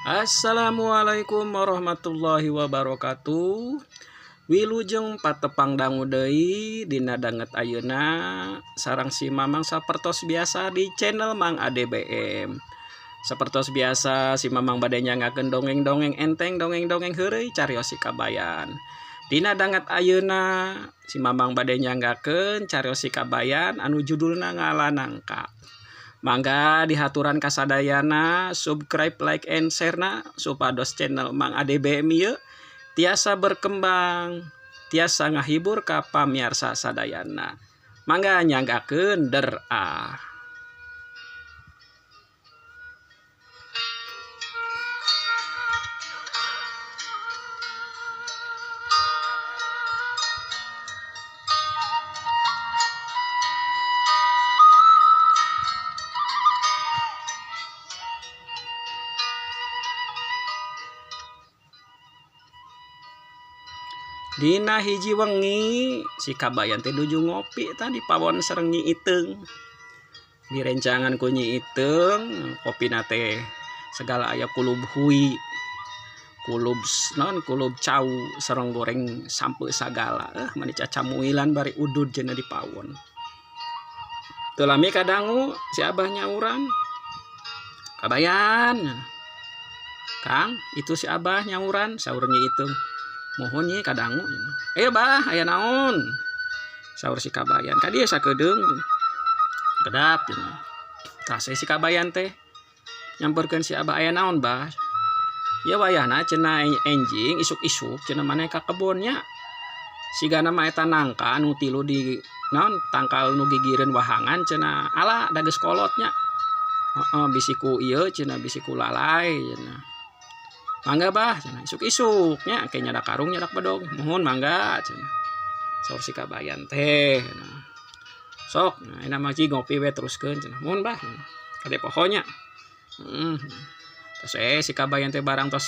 Assalamualaikum warahmatullahi wabarakatuh. Wilujeng patepang dangu deui dina danget ayeuna sareng si Mamang sapertos biasa di channel Mang ADBM. Sapertos biasa si Mamang bade nyanggakeun dongeng-dongeng enteng, dongeng-dongeng heureuy carios si Kabayan. Dina danget ayeuna si Mamang bade nyanggakeun carios si Kabayan anu judulna Ngala Nangka. Mangga dihaturan kasadayana subscribe, like, and share na supados channel Mang ADBM ieu tiasa berkembang, tiasa ngahibur ka pamiarsa sadayana. Mangga nyanggakeun der ah. Dina hiji wengi si Kabayan teh nuju ngopi tadi pawon sareng Nyi Iteung. Direncangan ku Nyi Iteung, kopina teh segala aya kulub hui, kulub non kulub cau sareng goreng sampe sagala. Mani cacamuilan bari udud cenah di pawon. Teu lami kadangu si abah nyauran. Kabayan. Kang, itu si abah nyauran saur Nyi Iteung. Mohon nyi kadangu. Bah aya naon? Saur si Kabayan. Ka dieu sakedeung. Kedap cenah. Tah si Kabayan teh nyamperkeun si abah aya naon bah? Ya wayahna cenah enjing isuk-isuk cenah maneh ka kebonnya. Sigana mah eta nangka anu tilu di naon tangkal nu gigireun wahangan cenah ala da geus kolotnya. Heeh, bisiku ieu cenah bisiku lalai cenah. Mangga bah cenah isuk-isuk nya ke nyadak karung nyadak bedog mohon mangga cenah. Saur si Kabayan teh cenah. Sok nah enak mah ngopi we teruskeun cenah. Mohon bah kade pohonya. Terus si Kabayan teh barang tos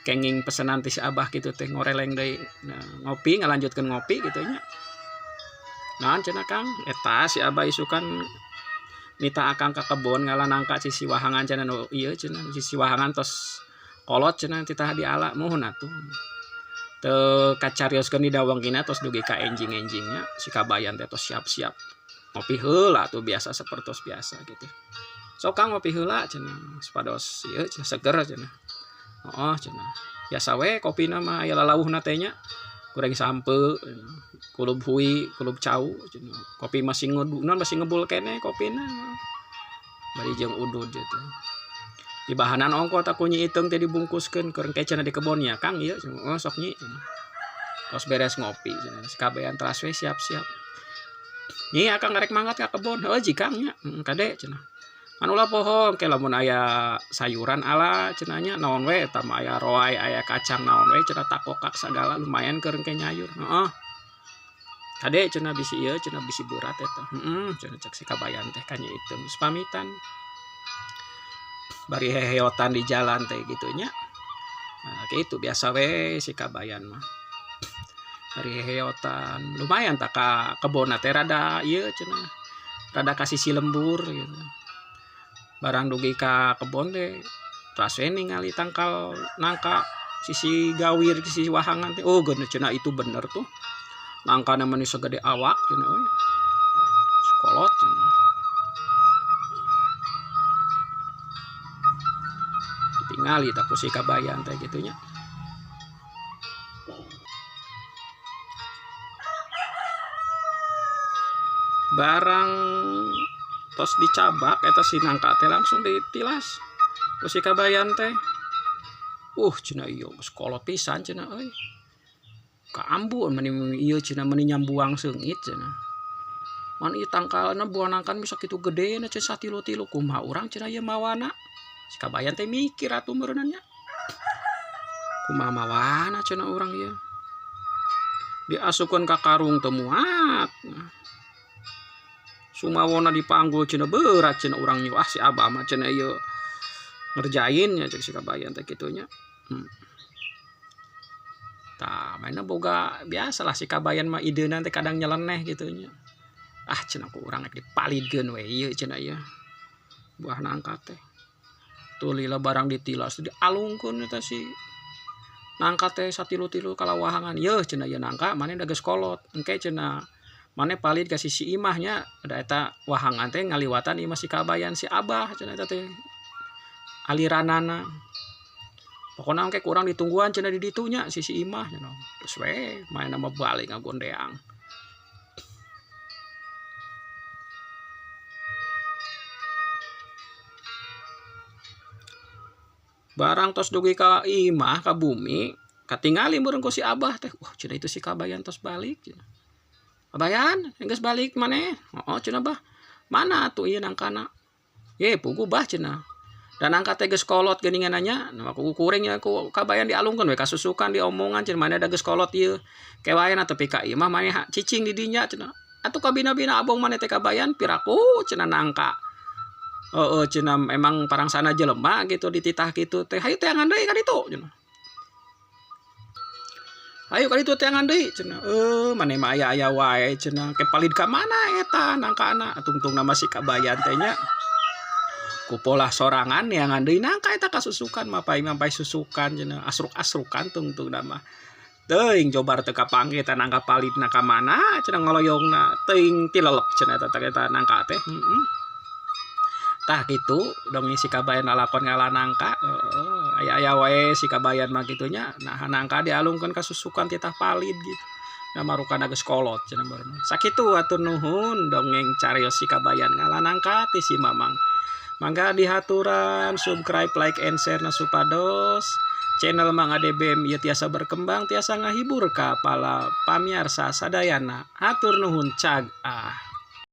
kenging pesenan ti si abah kitu teh ngoreleng deui. Nah, ngopi ngalanjutkeun ngopi kitu nya. Naon cenah Kang? Eta si abah isukan nita akang ka kebon ngala nangka sisi wahangan cenah nu ieu cenah sisi wahangan tos kolot cenah titah diala mohon atuh. Teu kacarioskeun di dawangkina tos dugi ka enjing-enjingnya si Kabayan teh tos siap-siap ngopi heula atuh biasa sapertos biasa gitu. Sok Kang ngopi heula cenah supados ieu cenah seger cenah. Heeh cenah. Biasa we kopina mah aya lalauhna teh nya. Goreng sampe, kulub hui, kulub cau cenah. Kopi masih ngedunan masih ngebul keneh kopina. Bari jeung udud gitu. Dibahanan ongko tak ku Nyi Iteung teh dibungkuskeun keur engke cenah di kebonnya Kang ieu cenah. Oh sok Nyi cenah. Tos beres ngopi cenah. Si Kabayan teras we siap-siap. Nyi akang ngarek mangkat ka kebon. Heuh ji Kang nya. Kade cenah. Anu ulah poho ke lamun aya sayuran ala cenah nya naon we eta mah aya roai aya kacang naon we cenah takokak sagala lumayan keur engke nyayur. Heeh. Kade cenah bisi ieu cenah bisi berat eta. Heeh cenah cek si Kabayan teh ka Nyi Iteung. Geus pamitan. Bari heheotan di jalan teh gitu nya. Nah, kitu biasa we si Kabayan mah. Bari heheotan lumayan tak ka kebonna teh rada ieu cenah. Rada ka sisi lembur gitu. Barang dugi ka kebon teh teras we ningali tangkal nangka sisi gawir sisi wahangan teh. Oh geuneuh cenah itu bener tuh. Nangkana mah sagede awak cenah euy. Sekolot cenah. Ditingali tak ku si Kabayan teh kitu nya. Barang tos dicabak eta si nangka teh langsung ditilas ku si Kabayan teh. Cenah ieu geus kolot pisan cenah euy. Kaambu meni ieu cenah meni nyambuang seungit cenah. Man ieu tangkalna buah nangkan bisa kitu gedena cenah satilu-tilu kumaha urang cenah ieu mawana. Si Kabayan teh mikir atuh meureunna nya. Kumaha mawana cenah urang ieu. Diasupkeun ka karung teu muat. Sumawona dipanggul cenah berat cenah urang ieu. Ah si abah mah cenah ieu ngerjain nya cek si Kabayan teh kitu nya. Tah mainna boga biasalah si Kabayan mah ideuna teh kadang nyeleneh kitu nya. Ah cenah ku urang rek dipalidkeun we ieu cenah ieu. Buah nangka teh. Atuh lila barang ditilas dialungkeun eta si nangka teh satilu-tilu kalawahangan. Yeuh cenah ieu nangka maneh da geus kolot. Engke cenah maneh palid ka sisi imah nya da eta wahangan teh ngaliwatan imah si kabayan si Abah cenah eta teh aliranana. Pokona engke ku urang ditungguan cenah di ditu nya sisi imah cenah. Geus we manehna mah balik ngagondeang. Barang tos dugi ka imah ka bumi katingali meureun ku si Abah teh. Wah cenah itu si kabayan tos balik cenah. Kabayan geus balik maneh? Heuh cenah bah. Mana atuh ieu nangkana? Ye puguh bah cenah. Da nangka teh geus kolot geuningan nya, nah ku kuring nya ku kabayan dialungkeun we kasusukan diomongan cenah maneh da geus kolot ieu. Ke wae na tepi ka imah maneh cicing di dinya cenah. Atuh kabina-bina abong maneh teh kabayan piraku cenah nangka. Heeh cenah emang parangsana jelema gitu dititah kitu teh hayu teangan deui ka ditu cenah. Hayu ka ditu teangan deui cenah. Maneh mah aya-aya wae cenah ke palid ka mana eta nangkana tungtungna mah si kabayan teh nya. Ku polah sorangan neangan deui nangka eta kasusukan mapay-mapay susukan cenah asruk-asrukan tungtungna mah. Teuing jobar teu kapanggih eta nangka palidna ka mana cenah ngoloyongna teuing tilelep cenah eta teh eta nangka teh. Tah kitu dongeng si kabayan lalakon ngala nangka. Heeh aya-aya wae si kabayan mah kitu nya. Nah nangka dialungkeun ka susukan titah palid gitu. Nah marukana geus kolot cenah barudak. Sakitu hatur nuhun dongeng carios si kabayan ngala nangka ti si Mamang. Mangga dihaturan subscribe, like, and share na supados channel Mang ADBM ieu tiasa berkembang tiasa ngahibur ka para pamiarsa sadayana. Hatur nuhun cag ah.